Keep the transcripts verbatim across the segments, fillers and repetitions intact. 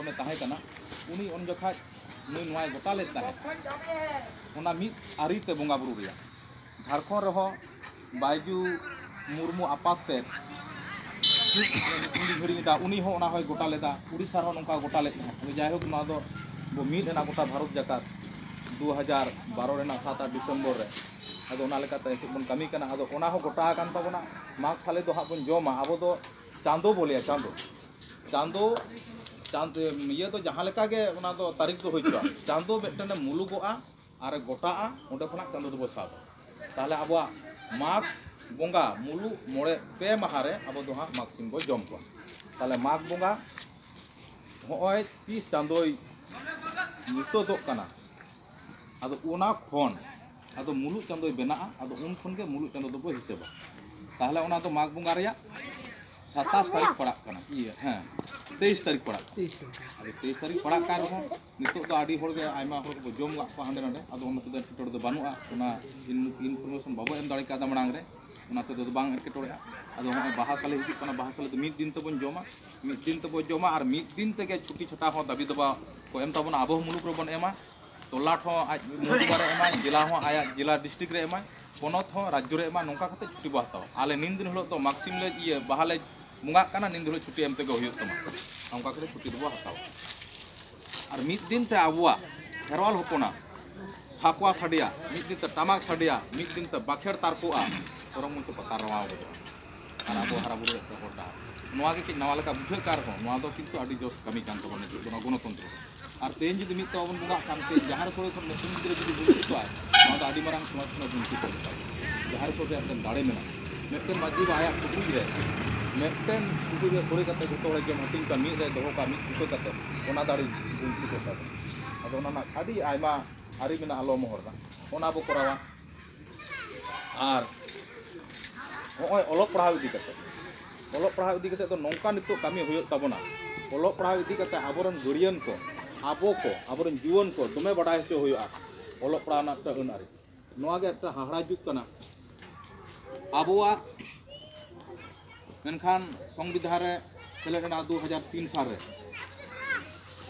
ᱮ ᱛᱟᱦᱮᱸ ᱠᱟᱱᱟ, ᱩᱱᱤ ᱩᱱ ᱡᱚᱠᱷᱟᱡ ᱱᱩᱭ ᱱᱚᱣᱟᱭ ᱜᱚᱴᱟ ᱞᱮᱫ ᱛᱟᱦᱮᱸᱫ, ᱚᱱᱟ ᱢᱤᱫ ᱟᱹᱨᱤ ᱛᱮ ᱵᱚᱸᱜᱟ ᱵᱩᱨᱩ ᱨᱮᱭᱟᱜ᱾ ᱡᱷᱟᱲᱠᱷᱚᱸᱰ ᱨᱮᱦᱚᱸ ᱵᱟᱭᱡᱩ ᱢᱩᱨᱢᱩ ᱟᱯᱟᱛ ᱛᱮ, ᱧᱩᱛᱩᱢ ᱞᱤᱧ ᱦᱤᱲᱤᱧ ᱮᱫᱟ, ᱩᱱᱤ ᱦᱚᱸ ᱚᱱᱟ ᱦᱚᱸᱭ ᱜᱚᱴᱟ ᱞᱮᱫᱟ, ᱩᱲᱤᱥᱥᱟ ᱨᱮᱦᱚᱸ ᱱᱚᱝᱠᱟ ᱜᱚᱴᱟ ᱞᱮᱫ ᱛᱟᱦᱮᱸᱫ᱾ ᱟᱫᱚ ᱡᱟᱭᱦᱳᱠ, ᱱᱚᱣᱟ ᱫᱚ ᱵᱚ ᱢᱤᱫ ᱮᱱᱟ ᱜᱚᱴᱟ ᱵᱷᱟᱨᱚᱛ ᱡᱟᱠᱟᱛ ᱫᱩ ᱦᱟᱡᱟᱨ ᱵᱟᱨᱚ ᱨᱮᱱᱟᱜ ᱥᱟᱛ ᱟᱴ ᱰᱤᱥᱮᱢᱵᱚᱨ ᱨᱮ᱾ ᱟᱫᱚ ᱚᱱᱟ ᱞᱮᱠᱟᱛᱮ ᱱᱤᱛᱚᱜ ᱵᱚᱱ ᱠᱟᱹᱢᱤ ᱠᱟᱱᱟ᱾ ᱟᱫᱚ ᱚᱱᱟ ᱦᱚᱸ ᱜᱚᱴᱟ ᱟᱠᱟᱱ ᱛᱟᱵᱚᱱᱟ᱾ ᱢᱟᱜᱽ ᱥᱟᱞᱮ ᱫᱚ ᱦᱟᱸᱜ ᱵᱚᱱ ᱡᱚᱢᱟ, ᱟᱵᱚ ᱫᱚ ᱪᱟᱸᱫᱚ ᱵᱚ ᱞᱟᱹᱭᱟ, ᱪᱟᱸᱫᱚ᱾ ᱪᱟᱸᱫᱚ, ᱪᱟᱸᱫᱚ ᱤᱭᱟᱹ ᱫᱚ ᱡᱟᱦᱟᱸ ᱞᱮᱠᱟ ᱜᱮ ᱚᱱᱟ ᱫᱚ ᱛᱟᱹᱨᱤᱠᱷ ᱫᱚ ᱦᱩᱭ ᱠᱚᱜᱼᱟ, ᱪᱟᱸᱫᱚ ᱢᱤᱫᱴᱮᱱᱮ ᱢᱩᱞᱩᱜᱚᱜᱼᱟ ᱟᱨᱮ ᱜᱚᱴᱟᱜᱼᱟ, ᱚᱸᱰᱮ ᱠᱷᱚᱱᱟᱜ ᱪᱟᱸᱫᱚ ᱫᱚᱵᱚ ᱥᱟᱵᱟ᱾ ᱛᱟᱦᱚᱞᱮ ᱟᱵᱚᱣᱟᱜ ᱢᱟᱜᱽ ᱵᱚᱸᱜᱟ ᱢᱩᱞᱩᱜ ᱢᱚᱬᱮ ᱯᱮ ᱢᱟᱦᱟ ᱨᱮ ᱟᱵᱚ ᱫᱚ ᱦᱟᱸᱜ ᱢᱟᱜᱽ ᱥᱤᱢ ᱵᱚ ᱡᱚᱢ ᱠᱚᱣᱟ᱾ ᱛᱟᱦᱚᱞᱮ ᱢᱟᱜᱽ ᱵᱚᱸᱜᱟ ᱦᱚᱸᱜᱼᱚᱭ ᱛᱤᱥ ᱪᱟᱸᱫᱚᱭ ᱧᱩᱛᱟᱹᱫᱚᱜ ᱠᱟᱱᱟ, ᱟᱫᱚ ᱚᱱᱟ ᱠᱷᱚᱱ ᱟᱫᱚ ᱢᱩᱞᱩᱜ ᱪᱟᱸᱫᱚᱭ ᱵᱮᱱᱟᱜᱼᱟ, ᱟᱫᱚ ᱩᱱ ᱠᱷᱚᱱ ᱜᱮ ᱢᱩᱞᱩᱜ ᱪᱟᱸᱫᱚ ᱫᱚᱵᱚ ᱦᱤᱥᱟᱹᱵᱟ᱾ ᱛᱟᱦᱚᱞᱮ ᱚᱱᱟ ᱫᱚ ᱢᱟᱜᱽ ᱵᱚᱸᱜᱟ ᱨᱮᱭᱟᱜ ᱥᱟᱛᱟᱥ ᱛᱟᱹᱨᱤᱠᱷ ᱯᱟᱲᱟᱜ ᱠᱟᱱᱟ, ᱤᱭᱟᱹ, ᱦᱮᱸ, ᱛᱮᱭᱤᱥ ᱛᱟᱹᱨᱤᱠᱷ ᱯᱟᱲᱟᱜ ᱠᱟᱱᱟ᱾ ᱛᱮᱭᱤᱥ ᱛᱟᱹᱨᱤᱠᱷ᱾ ᱟᱫᱚ ᱛᱮᱭᱤᱥ ᱛᱟᱹᱨᱤᱠᱷ ᱯᱟᱲᱟᱜ ᱠᱟᱱ ᱨᱮᱦᱚᱸ, ᱱᱤᱛᱚᱜ ᱫᱚ ᱟᱹᱰᱤ ᱦᱚᱲ ᱜᱮ, ᱟᱭᱢᱟ ᱦᱚᱲ ᱠᱚ ᱡᱚᱢ ᱠᱟᱜ ᱠᱚᱣᱟ ᱦᱟᱸᱰᱮ ᱱᱟᱰᱮ, ᱟᱫᱚ ᱚᱱᱟ ᱛᱮᱫᱚ ᱮᱴᱠᱮᱴᱚᱬᱮ ᱫᱚ ᱵᱟᱹᱱᱩᱜᱼᱟ᱾ ᱚᱱᱟ ᱤᱱ-, information ᱵᱟᱵᱚ ᱮᱢ ᱫᱟᱲᱮ ᱠᱟᱣᱫᱟ ᱢᱟᱲᱟᱝ ᱨᱮ, ᱚᱱᱟ ᱛᱮᱫᱚ ᱵᱟᱝ ᱮᱴᱠᱮᱴᱚᱬᱮᱜᱼᱟ᱾ ᱟᱫᱚ ᱱᱚᱜᱼᱚᱭ ᱵᱟᱦᱟ ᱥᱟᱞᱮ ᱦᱤᱡᱩᱜ ᱠᱟᱱᱟ, ᱵᱟᱦᱟ ᱥᱟᱞᱮ ᱫᱚ ᱢᱤᱫ ᱫᱤᱱ ᱛᱮᱵᱚᱱ ᱡᱚᱢᱟ, ᱢᱤᱫ ᱫᱤᱱ ᱛᱮᱵᱚ ᱡᱚᱢᱟ ᱟᱨ ᱢᱤᱫ ᱫᱤᱱ ᱛᱮᱜᱮ ᱪᱷᱩᱴᱤ ᱪᱷᱟᱴᱟ ᱦᱚᱸ ᱫᱟᱹᱵᱤ ᱫᱟᱵᱟ ᱠᱚ ᱮᱢ ᱛᱟᱵᱚᱱᱟ, ᱟᱵᱚ ᱦᱚᱸ ᱢᱩᱞᱩᱠ ᱨᱮᱵᱚᱱ ᱮᱢᱟ᱾ ᱛᱚᱞᱟᱴ ᱦᱚᱸ ᱟᱡ ᱢᱚᱦᱠᱩᱢᱟ ᱨᱮ ᱮᱢᱟᱭ, ᱡᱮᱞᱟ ᱦᱚᱸ ᱟᱭᱟᱜ ᱡᱮᱞᱟ district ᱨᱮ ᱮᱢᱟᱭ, ᱯᱚᱱᱚᱛ ᱦᱚᱸ ᱨᱟᱡᱽᱡᱚ ᱨᱮ ᱮᱢᱟᱭ, ᱱᱚᱝᱠᱟ ᱠᱟᱛᱮ ᱪᱷᱩᱴᱤ ᱵᱚ ᱦᱟᱛᱟᱣᱟ᱾ ᱟᱞᱮ ᱱᱤᱱ ᱫᱤᱱ ᱦᱤᱞᱳᱜ ᱫᱚ ᱢᱟᱜᱽ ᱥᱤᱢ ᱞᱮ, ᱤᱭᱟᱹ, ᱵᱟᱦᱟ ᱞᱮ ᱵᱚᱸᱜᱟᱜ ᱠᱟᱱᱟ, ᱱᱤᱱ ᱫᱤᱱ ᱦᱤᱞᱳᱜ ᱪᱷᱩᱴᱤ ᱮᱢ ᱛᱮᱜᱮ ᱦᱩᱭᱩᱜ ᱛᱟᱢᱟ, ᱱᱚᱝᱠᱟ ᱠᱟᱛᱮ ᱪᱷᱩᱴᱤ ᱫᱚᱵᱚ ᱦᱟᱛᱟᱣᱟ᱾ ᱟᱨ ᱢᱤᱫ ᱫᱤᱱ ᱛᱮ ᱟᱵᱚᱣᱟᱜ ᱠᱷᱮᱨᱣᱟᱞ ᱦᱚᱯᱚᱱᱟᱜ ᱥᱟᱠᱣᱟ ᱥᱟᱰᱮᱭᱟ, ᱢᱤᱫ ᱫᱤᱱ ᱛᱮ ᱴᱟᱢᱟᱠ ᱥᱟᱰᱮᱭᱟ, ᱢᱤᱫ ᱫᱤᱱ ᱛᱮ ᱵᱟᱸᱠᱷᱮᱲ ᱛᱟᱨᱠᱚᱜᱼᱟ, ᱥᱚᱨᱚᱜ ᱢᱚᱧᱪᱚ ᱯᱟᱛᱟᱨ ᱨᱟᱣᱟᱣ ᱜᱚᱫᱚᱜᱼᱟ᱾ ᱟᱨ ᱟᱵᱚ ᱦᱟᱨᱟ ᱵᱩᱨᱩ ᱨᱮ ᱦᱚᱨ ᱰᱟᱦᱟᱨ, ᱱᱚᱣᱟ ᱜᱮ ᱠᱟᱹᱡ ᱱᱟᱣᱟ ᱞᱮᱠᱟ ᱵᱩᱡᱷᱟᱹᱜ ᱠᱟᱱ ᱨᱮᱦᱚᱸ, ᱱᱚᱣᱟ ᱫᱚ ᱠᱤᱱᱛᱩ ᱟᱹᱰᱤ ᱡᱚᱥ ᱠᱟᱹᱢᱤ ᱠᱟᱱ ᱛᱟᱵᱚᱱᱟ ᱱᱤᱛᱚᱜ ᱫᱚ ᱱᱚᱣᱟ ᱜᱚᱱᱚᱛᱚᱱᱛᱨᱚ ᱨᱮ᱾ ᱟᱨ ᱛᱮᱦᱮᱧ ᱡᱩᱫᱤ ᱢᱤᱫ ᱛᱮ ᱵᱟᱵᱚᱱ ᱵᱚᱸᱜᱟᱜ ᱠᱷᱟᱱ, ᱛᱮᱦᱮᱧ ᱡᱟᱦᱟᱸ ᱨᱮ ᱥᱚᱲᱮ ᱠᱷᱚᱱ ᱢᱤᱫᱴᱮᱱ ᱜᱤᱫᱽᱨᱟᱹ ᱡᱩᱫᱤ ᱵᱚᱧᱪᱤᱛ ᱠᱚᱜᱼᱟᱭ, ᱱᱚᱣᱟ ᱫᱚ ᱟᱹᱰᱤ ᱢᱟᱨᱟᱝ ᱥᱚᱢᱟᱡᱽ ᱠᱷᱚᱱᱟᱜ ᱵᱚᱧᱪᱤᱛ ᱠᱚ ᱢᱮᱛᱟᱜᱼᱟ᱾ ᱡᱟᱦᱟᱸ ᱨᱮ ᱥᱚᱲᱮ ᱨᱮᱭᱟᱜ ᱢᱤᱫᱴᱮᱱ ᱫᱟᱲᱮ ᱢᱮᱱᱟᱜᱼᱟ, ᱢᱤᱫᱴᱮᱱ ᱢᱟᱹᱡᱷᱤ ᱵᱟ ᱟᱭᱟᱜ ᱴᱩᱠᱩᱡ ᱨᱮ, ᱢᱤᱫᱴᱮᱱ ᱴᱩᱠᱩᱡ ᱨᱮ ᱥᱚᱲᱮ ᱠᱟᱛᱮ ᱡᱚᱛᱚ ᱦᱚᱲᱮ ᱡᱚᱢ ᱦᱟᱹᱴᱤᱧ ᱠᱟᱜᱼᱟ, ᱢᱤᱫ ᱨᱮ ᱫᱚᱦᱚ ᱠᱟᱜᱼᱟ, ᱢᱤᱫ ᱵᱩᱴᱟᱹ ᱠᱟᱛᱮ, ᱚᱱᱟ ᱫᱟᱲᱮ ᱵᱚᱧᱪᱤᱛ ᱠᱚ ᱢᱮᱛᱟᱜᱼᱟ᱾ ᱟᱫᱚ ᱚᱱᱟ ᱨᱮᱱᱟᱜ ᱟᱹᱰᱤ ᱟᱭᱢᱟ ᱟᱹᱨᱤ ᱢᱮᱱᱟᱜᱼᱟ ᱞᱚ ᱢᱚᱦᱚᱨ ᱨᱮᱱᱟᱜ, ᱚᱱᱟ ᱵᱚ ᱠᱚᱨᱟᱣᱟ᱾ ᱟᱨ ᱱᱚᱜᱼᱚᱭ ᱚᱞᱚᱜ ᱯᱟᱲᱦᱟᱣ ᱤᱫᱤ ᱠᱟᱛᱮ, ᱚᱞᱚᱜ ᱯᱟᱲᱦᱟᱣ ᱤᱫᱤ ᱠᱟᱛᱮ ᱫᱚ ᱱᱚᱝᱠᱟ ᱱᱤᱛᱚᱜ ᱠᱟᱹᱢᱤ ᱦᱩᱭᱩᱜ ᱛᱟᱵᱚᱱᱟ᱾ ᱚᱞᱚᱜ ᱯᱟᱲᱦᱟᱣ ᱤᱫᱤ ᱠᱟᱛᱮ ᱟᱵᱚᱨᱮᱱ ᱜᱟᱹᱨᱤᱭᱟᱱ ᱠᱚ, ᱟᱵᱚ ᱠᱚ, ᱟᱵᱚᱨᱮᱱ ᱡᱩᱣᱟᱹᱱ ᱠᱚ ᱫᱚᱢᱮ ᱵᱟᱰᱟᱭ ᱦᱚᱪᱚ ᱦᱩᱭᱩᱜᱼᱟ ᱚᱞᱚᱜ ᱯᱟᱲᱦᱟᱣ ᱨᱮᱱᱟᱜ ᱢᱤᱫᱴᱟᱝ ᱟᱹᱱ ᱟᱹᱨᱤ᱾ ᱱᱚᱣᱟ ᱜᱮ ᱮᱠᱴᱟ ᱦᱟᱦᱟᱲᱟ ᱡᱩᱜᱽ ᱠᱟᱱᱟ᱾ ᱟᱵᱚᱣᱟᱜ ᱢᱮᱱᱠᱷᱟᱱ ᱥᱚᱝᱵᱤᱫᱷᱟᱱ ᱨᱮ ᱥᱮᱞᱮᱫ ᱮᱱᱟ ᱫᱩ ᱦᱟᱡᱟᱨ ᱛᱤᱱ ᱥᱟᱞ ᱨᱮ᱾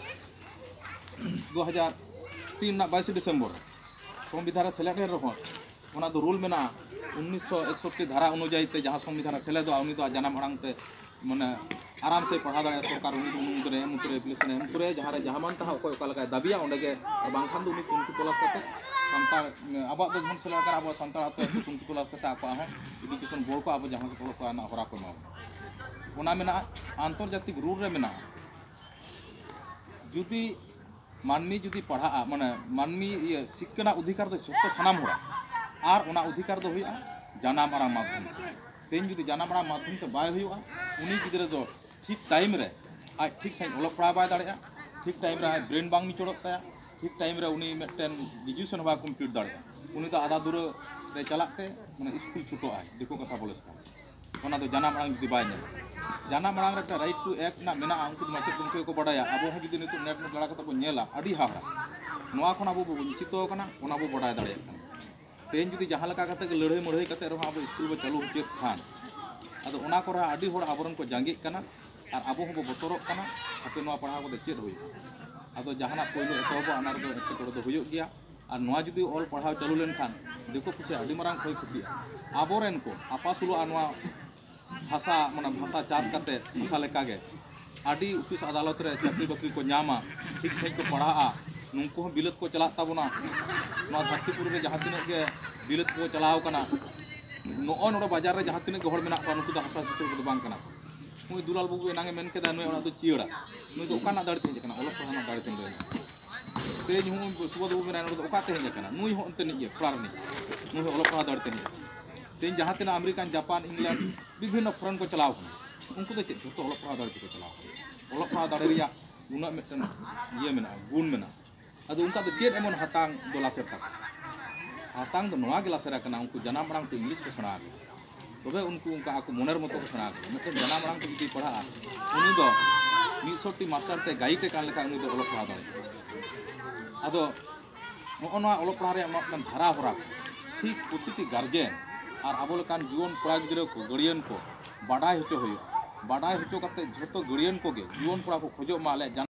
ᱫᱩ ᱦᱟᱡᱟᱨ ᱛᱤᱱ ᱨᱮᱱᱟᱜ ᱵᱟᱭᱤᱥᱮ ᱰᱤᱥᱮᱢᱵᱚᱨ ᱨᱮ ᱥᱚᱝᱵᱤᱫᱷᱟᱱ ᱨᱮ ᱥᱮᱞᱮᱫ ᱮᱱ ᱨᱮᱦᱚᱸ, ᱚᱱᱟ ᱫᱚ ᱨᱩᱞ ᱢᱮᱱᱟᱜᱼᱟ, ᱩᱱᱤᱥᱥᱚ ᱮᱠᱥᱚᱴᱴᱤ ᱫᱷᱟᱨᱟ ᱚᱱᱩᱡᱟᱭᱤ ᱛᱮ ᱡᱟᱦᱟᱸ ᱥᱚᱝᱵᱤᱫᱷᱟᱱ ᱨᱮ ᱥᱮᱞᱮᱫᱚᱜᱼᱟ, ᱩᱱᱤ ᱫᱚ ᱟᱡ ᱡᱟᱱᱟᱢ ᱟᱲᱟᱝ ᱛᱮ ᱢᱟᱱᱮ ᱟᱨᱟᱢ ᱥᱮ ᱯᱟᱲᱦᱟᱣ ᱫᱟᱲᱮᱭᱟᱜᱼᱟ ᱥᱚᱨᱠᱟᱨ, ᱩᱱᱤ ᱫᱚ ᱩᱱᱤ ᱫᱚ ᱮᱢ ᱩᱛᱟᱹᱨᱟᱭᱟ, ᱮᱯᱞᱤᱠᱮᱥᱚᱱ ᱮ ᱮᱢ ᱩᱛᱟᱹᱨᱟᱭᱟ, ᱡᱟᱦᱟᱸ ᱨᱮ ᱡᱟᱦᱟᱸ ᱢᱟᱱ ᱛᱟᱦᱟᱸ ᱚᱠᱚᱭ ᱚᱠᱟ ᱞᱮᱠᱟᱭ ᱫᱟᱹᱵᱤᱭᱟ ᱚᱸᱰᱮ ᱜᱮ, ᱟᱨ ᱵᱟᱝᱠᱷᱟᱱ ᱫᱚ ᱩᱱᱤ ᱛᱩᱱᱠᱷᱤ ᱛᱚᱞᱟᱥ ᱠᱟᱛᱮ ᱥᱟᱱᱛᱟᱲ, ᱟᱵᱚᱣᱟᱜ ᱫᱚ ᱡᱮᱢᱚᱱ ᱥᱮᱞᱮᱫ ᱟᱠᱟᱱᱟ ᱟᱵᱚᱣᱟᱜ ᱥᱟᱱᱛᱟᱲ ᱟᱹᱛᱩ ᱟᱹᱛᱩ ᱛᱩᱱᱠᱷᱤ ᱛᱚᱞᱟᱥ ᱠᱟᱛᱮ ᱟᱠᱚᱣᱟᱜ ᱦᱚᱸ ᱮᱰᱩᱠᱮᱥᱚᱱ ᱵᱳᱨᱰ ᱠᱚ ᱟᱵᱚ ᱡᱟᱦᱟᱸ ᱠᱚ ᱚᱞᱚᱜ ᱯᱟᱲᱦᱟᱜ ᱨᱮᱱᱟᱜ ᱦᱚᱨᱟ ᱠᱚ ᱮᱢᱟ ᱵᱚᱱᱟ᱾ ᱚᱱᱟ ᱢᱮᱱᱟᱜᱼᱟ, ᱟᱱᱛᱚᱨᱡᱟᱛᱤᱠ ᱨᱩᱞ ᱨᱮ ᱢᱮᱱᱟᱜᱼᱟ, ᱡᱩᱫᱤ ᱢᱟᱹᱱᱢᱤ ᱡᱩᱫᱤ ᱯᱟᱲᱦᱟᱜᱼᱟ, ᱢᱟᱱᱮ ᱢᱟᱹᱱᱢᱤ ᱤᱭᱟᱹ ᱥᱤᱠᱷᱟᱹ ᱨᱮᱱᱟᱜ ᱚᱫᱷᱤᱠᱟᱨ ᱫᱚ ᱡᱷᱚᱛᱚ ᱥᱟᱱᱟᱢ ᱦᱚᱲᱟᱜ, ᱟᱨ ᱚᱱᱟ ᱚᱫᱷᱤᱠᱟᱨ ᱫᱚ ᱦᱩᱭᱩᱜᱼᱟ ᱡᱟᱱᱟᱢ ᱟᱲᱟᱝ ᱢᱟᱫᱽᱫᱷᱚᱢ ᱛᱮ᱾ ᱛᱮᱦᱮᱧ ᱡᱩᱫᱤ ᱡᱟᱱᱟᱢ ᱟᱲᱟᱝ ᱢᱟᱫᱽᱫᱷᱚᱢ ᱛᱮ ᱵᱟᱭ ᱦᱩᱭᱩᱜᱼᱟ, ᱩᱱᱤ ᱜᱤᱫᱽᱨᱟᱹ ᱫᱚ ᱴᱷᱤᱠ ᱴᱟᱭᱤᱢ ᱨᱮ ᱟᱡ ᱴᱷᱤᱠ ᱥᱟᱺᱦᱤᱡ ᱚᱞᱚᱜ ᱯᱟᱲᱦᱟᱣ ᱵᱟᱭ ᱫᱟᱲᱮᱭᱟᱜᱼᱟ, ᱴᱷᱤᱠ ᱴᱟᱭᱤᱢ ᱨᱮ ᱟᱡ ᱵᱨᱮᱱ ᱵᱟᱝ ᱢᱤᱪᱚᱲᱚᱜ ᱛᱟᱭᱟ, ᱴᱷᱤᱠ ᱴᱟᱭᱤᱢ ᱨᱮ ᱩᱱᱤ ᱢᱤᱫᱴᱮᱱ ᱜᱨᱮᱡᱩᱭᱮᱥᱚᱱ ᱦᱚᱸ ᱵᱟᱭ ᱠᱚᱢᱯᱞᱤᱴ ᱫᱟᱲᱮᱭᱟᱜᱼᱟ, ᱩᱱᱤ ᱫᱚ ᱟᱫᱟ ᱫᱩᱨᱟᱹ ᱨᱮ ᱪᱟᱞᱟᱜ ᱛᱮ ᱢᱟᱱᱮ ᱥᱠᱩᱞ ᱪᱷᱩᱴᱟᱹᱜ ᱟᱭ, ᱫᱤᱠᱩ ᱠᱟᱛᱷᱟ ᱵᱚᱞᱮ ᱥᱮ᱾ ᱚᱱᱟ ᱫᱚ ᱡᱟᱱᱟᱢ ᱟᱲᱟᱝ ᱡᱩᱫᱤ ᱵᱟᱭ ᱧᱟᱢᱟ, ᱡᱟᱱᱟᱢ ᱟᱲᱟᱝ ᱨᱮ ᱮᱠᱴᱟ ᱨᱟᱭᱤᱴ ᱴᱩ ᱮᱠᱴ ᱨᱮᱱᱟᱜ ᱢᱮᱱᱟᱜᱼᱟ, ᱩᱱᱠᱩ ᱫᱚ ᱢᱟᱪᱮᱫ ᱜᱚᱢᱠᱮ ᱠᱚ ᱵᱟᱰᱟᱭᱟ᱾ ᱟᱵᱚ ᱦᱚᱸ ᱡᱩᱫᱤ ᱱᱤᱛᱚᱜ ᱱᱮᱴ ᱱᱮᱴ ᱞᱟᱲᱟ ᱠᱟᱛᱮ ᱵᱚᱱ ᱧᱮᱞᱟ, ᱟᱹᱰᱤ ᱦᱟᱦᱟᱲᱟ᱾ ᱱᱚᱣᱟ ᱠᱷᱚᱱ ᱟᱵᱚ ᱵᱚ ᱵᱚᱧᱪᱤᱛᱚ ᱟᱠᱟᱱᱟ, ᱚᱱᱟ ᱵᱚ ᱵᱟᱰᱟᱭ ᱫᱟᱲᱮᱭᱟᱜ ᱠᱟᱱᱟ᱾ ᱛᱮᱦᱮᱧ ᱡᱩᱫᱤ ᱡᱟᱦᱟᱸ ᱞᱮᱠᱟ ᱠᱟᱛᱮ ᱜᱮ ᱞᱟᱹᱲᱦᱟᱹᱭ ᱢᱟᱹᱲᱦᱟᱹᱭ ᱠᱟᱛᱮ ᱨᱮᱦᱚᱸ ᱟᱵᱚ ᱥᱠᱩᱞ ᱵᱚ ᱪᱟᱹᱞᱩ ᱦᱚᱪᱚᱭᱮᱫ ᱠᱷᱟᱱ, ᱟᱫᱚ ᱚᱱᱟ ᱠᱚᱨᱮ ᱟᱹᱰᱤ ᱦᱚᱲ ᱟᱵᱚᱨᱮᱱ ᱠᱚ ᱡᱟᱸᱜᱮᱜ ᱠᱟᱱᱟ ᱟᱨ ᱟᱵᱚ ᱦᱚᱸᱵᱚ ᱵᱚᱛᱚᱨᱚᱜ ᱠᱟᱱᱟ, ᱦᱟᱯᱮ ᱱᱚᱣᱟ ᱯᱟᱲᱦᱟᱣ ᱠᱟᱛᱮ ᱪᱮᱫ ᱦᱩᱭᱩᱜᱼᱟ? ᱟᱫᱚ ᱡᱟᱦᱟᱱᱟᱜ ᱯᱳᱭᱞᱳ ᱮᱛᱚᱦᱚᱵᱚᱜᱼᱟ, ᱚᱱᱟ ᱨᱮᱫᱚ ᱮᱴᱠᱮᱴᱚᱬᱮ ᱫᱚ ᱦᱩᱭᱩᱜ ᱜᱮᱭᱟ᱾ ᱟᱨ ᱱᱚᱣᱟ ᱡᱩᱫᱤ ᱚᱞ ᱯᱟᱲᱦᱟᱣ ᱪᱟᱹᱞᱩ ᱞᱮᱱᱠᱷᱟᱱ ᱫᱤᱠᱩ ᱯᱩᱥᱤ ᱟᱹᱰᱤ ᱢᱟᱨᱟᱝ ᱠᱷᱚᱭ ᱠᱷᱚᱛᱤᱜᱼᱟ᱾ ᱟᱵᱚᱨᱮᱱ ᱠᱚ ᱟᱯᱟᱥᱩᱞᱚᱜᱼᱟ ᱱᱚᱣᱟ ᱵᱷᱟᱥᱟ, ᱢᱟᱱᱮ ᱵᱷᱟᱥᱟ ᱪᱟᱥ ᱠᱟᱛᱮ ᱵᱷᱟᱥᱟ ᱞᱮᱠᱟᱜᱮ ᱟᱹᱰᱤ ᱚᱯᱷᱤᱥ ᱟᱫᱟᱞᱚᱛ ᱨᱮ ᱪᱟᱹᱠᱨᱤ ᱵᱟᱹᱠᱨᱤ ᱠᱚ ᱧᱟᱢᱟ, ᱴᱷᱤᱠ ᱥᱟᱺᱦᱤᱡ ᱠᱚ ᱯᱟᱲᱦᱟᱜᱼᱟ᱾ ᱱᱩᱠᱩ ᱦᱚᱸ ᱵᱤᱞᱟᱹᱛ ᱠᱚ ᱪᱟᱞᱟᱜ ᱛᱟᱵᱚᱱᱟ᱾ ᱱᱚᱣᱟ ᱫᱷᱟᱹᱨᱛᱤᱯᱩᱨᱤ ᱨᱮ ᱡᱟᱦᱟᱸ ᱛᱤᱱᱟᱹᱜ ᱜᱮ ᱵᱤᱞᱟᱹᱛ ᱠᱚ ᱪᱟᱞᱟᱣ ᱠᱟᱱᱟ, ᱱᱚᱜᱼᱚᱭ ᱱᱚᱰᱮ ᱵᱟᱡᱟᱨ ᱨᱮ ᱡᱟᱦᱟᱸ ᱛᱤᱱᱟᱹᱜ ᱜᱮ ᱦᱚᱲ ᱢᱮᱱᱟᱜ ᱠᱚᱣᱟ, ᱱᱩᱠᱩ ᱫᱚ ᱦᱟᱥᱟ ᱫᱤᱥᱚᱢ ᱠᱚᱫᱚ ᱵᱟᱝ ᱠᱟᱱᱟ ᱠᱚ᱾ ᱱᱩᱭ ᱫᱩᱞᱟᱞ ᱵᱟᱹᱵᱩ ᱮᱱᱟᱝ ᱮ ᱢᱮᱱ ᱠᱮᱫᱟ, ᱱᱩᱭ ᱚᱲᱟᱜ ᱫᱚ ᱪᱤᱭᱟᱹᱲᱟ᱾ ᱱᱩᱭ ᱫᱚ ᱚᱠᱟ ᱨᱮᱱᱟᱜ ᱫᱟᱲᱮ ᱛᱮ ᱦᱮᱡ ᱟᱠᱟᱱᱟ? ᱚᱞᱚᱜ ᱯᱟᱲᱦᱟᱜ ᱨᱮᱱᱟᱜ ᱫᱟᱲᱮ ᱛᱮ ᱦᱮᱡ ᱟᱠᱟᱱᱟ᱾ ᱛᱮᱦᱮᱧ ᱦᱚᱸ ᱥᱩᱵᱳᱫᱷ ᱵᱟᱹᱵᱩ ᱢᱮᱱᱟᱭᱟ, ᱱᱚᱰᱮ ᱫᱚ ᱚᱠᱟᱛᱮ ᱦᱮᱡ ᱟᱠᱟᱱᱟ? ᱱᱩᱭ ᱦᱚᱸ ᱚᱱᱛᱮ ᱨᱤᱱᱤᱡ ᱜᱮ, ᱯᱟᱲᱟ ᱨᱤᱱᱤᱡ᱾ ᱱᱩᱭ ᱦᱚᱸ ᱚᱞᱚᱜ ᱯᱟᱲᱦᱟᱜ ᱫᱟᱲᱮ ᱛᱮ ᱦᱮᱡ ᱟᱠᱟᱱᱟ᱾ ᱛᱮᱦᱮᱧ ᱡᱟᱦᱟᱸ ᱛᱤᱱᱟᱹᱜ ᱟᱢᱮᱨᱤᱠᱟᱱ, ᱡᱟᱯᱟᱱ, ᱤᱝᱞᱮᱱᱰ, ᱵᱤᱵᱷᱤᱱᱱᱚ ᱯᱷᱚᱨᱮᱱ ᱠᱚ ᱪᱟᱞᱟᱣ ᱠᱟᱱᱟ, ᱩᱱᱠᱩ ᱫᱚ ᱪᱮᱫ? ᱡᱷᱚᱛᱚ ᱚᱞᱚᱜ ᱯᱟᱲᱦᱟᱣ ᱫᱟᱲᱮ ᱛᱮᱠᱚ ᱪᱟᱞᱟᱣ ᱠᱟᱱᱟ᱾ ᱚᱞᱚᱜ ᱯᱟᱲᱦᱟᱣ ᱫᱟᱲᱮ ᱨᱮᱭᱟᱜ ᱩᱱᱟᱹᱜ ᱢᱤᱫᱴᱮᱱ ᱤᱭᱟᱹ ᱢᱮᱱᱟᱜᱼᱟ, ᱜᱩᱱ ᱢᱮᱱᱟᱜᱼᱟ᱾ ᱟᱫᱚ ᱩᱱᱠᱩᱣᱟᱜ ᱫᱚ ᱪᱮᱫ ᱮᱢᱚᱱ ᱦᱟᱛᱟᱝ ᱫᱚ ᱞᱟᱥᱮᱨ ᱛᱟᱠᱚᱣᱟ? ᱦᱟᱛᱟᱝ ᱫᱚ ᱱᱚᱣᱟ ᱜᱮ ᱞᱟᱥᱮᱨ ᱟᱠᱟᱱᱟ, ᱩᱱᱠᱩ ᱡᱟᱱᱟᱢ ᱟᱲᱟᱝ ᱛᱮ ᱤᱝᱞᱤᱥ ᱠᱚ ᱥᱮᱬᱟ ᱟᱠᱟᱫᱟ, ᱛᱚᱵᱮ ᱩᱱᱠᱩ ᱚᱱᱠᱟ ᱟᱠᱚ ᱢᱚᱱᱮᱨ ᱢᱚᱛᱚ ᱠᱚ ᱥᱮᱬᱟ ᱟᱠᱟᱫᱟ᱾ ᱢᱤᱫᱴᱮᱱ ᱡᱟᱱᱟᱢ ᱟᱲᱟᱝ ᱛᱮ ᱡᱩᱫᱤ ᱯᱟᱲᱦᱟᱜᱼᱟ, ᱩᱱᱤ ᱫᱚ ᱢᱤᱫ ᱥᱚᱴᱤ ᱢᱟᱥᱴᱟᱨ ᱛᱮ ᱜᱟᱭᱤᱰ ᱮ ᱠᱟᱱ ᱞᱮᱠᱟ ᱩᱱᱤ ᱫᱚ ᱚᱞᱚᱜ ᱯᱟᱲᱦᱟᱣ ᱫᱟᱲᱮᱭᱟᱜᱼᱟ᱾ ᱟᱫᱚ ᱱᱚᱜᱼᱚ ᱱᱚᱣᱟ ᱚᱞᱚᱜ ᱯᱟᱲᱦᱟᱣ ᱨᱮᱭᱟᱜ ᱱᱚᱣᱟ ᱢᱤᱫᱴᱟᱝ ᱫᱷᱟᱨᱟ ᱦᱚᱨᱟ, ᱴᱷᱤᱠ ᱯᱨᱚᱛᱤᱴᱤ ᱜᱟᱨᱡᱮᱱ ᱟᱨ ᱟᱵᱚ ᱞᱮᱠᱟᱱ ᱡᱩᱣᱟᱹᱱ ᱠᱚᱲᱟ ᱜᱤᱫᱽᱨᱟᱹ ᱠᱚ, ᱜᱟᱹᱲᱤᱭᱟᱹᱱ ᱠᱚ ᱵᱟᱰᱟᱭ ᱦᱚᱪᱚ ᱦᱩᱭᱩᱜᱼᱟ᱾ ᱵᱟᱰᱟᱭ ᱦᱚᱪᱚ ᱠᱟᱛᱮ ᱡᱷᱚᱛᱚ ᱜᱟᱹᱲᱤᱭᱟᱹᱱ ᱠᱚᱜᱮ, ᱡᱩᱣᱟᱹᱱ ᱠᱚᱲᱟ ᱠᱚ ᱠᱷᱚᱡᱚᱜ ᱢᱟ, ᱟᱞᱮᱭᱟᱜ